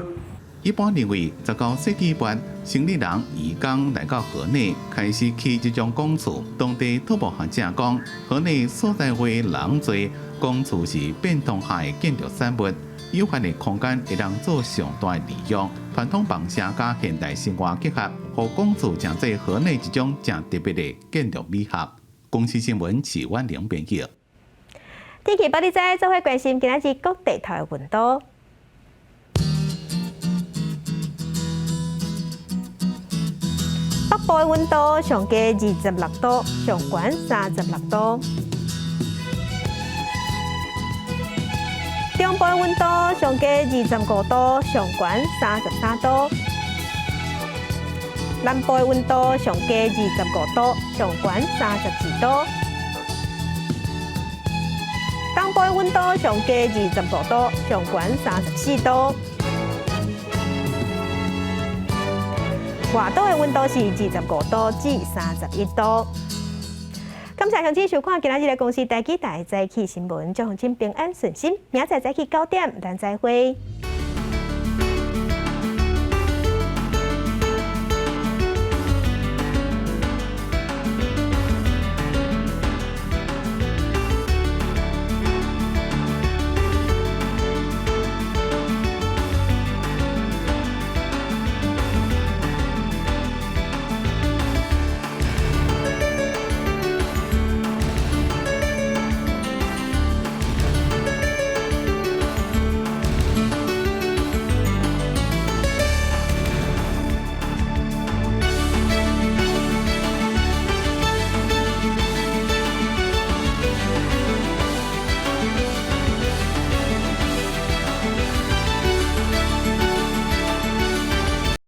一般認為，19世紀末，生理人移工來到河內，開始起這種拱厝。當地土木學者講，河內所在位人濟，拱厝是變通下的建築產物，有限的空間會當做上大的利用。傳統房舍佮現代生活結合，予拱厝成做河內一種誠特別的建築美學。公視新聞徐婉玲編輯。天氣報你知，做伙關心今仔日各地頭的溫度。北部的溫度上低26度，上懸36度。中部的溫度上低25度，上懸33度。南部的溫度上低25度，上懸32度。東部的溫度上低25度，上懸34度。外島的溫度是25度至31度。感謝鄉親收看今仔日的公視台語台早起新聞，祝鄉親平安順心。明仔載早起9點，咱再會。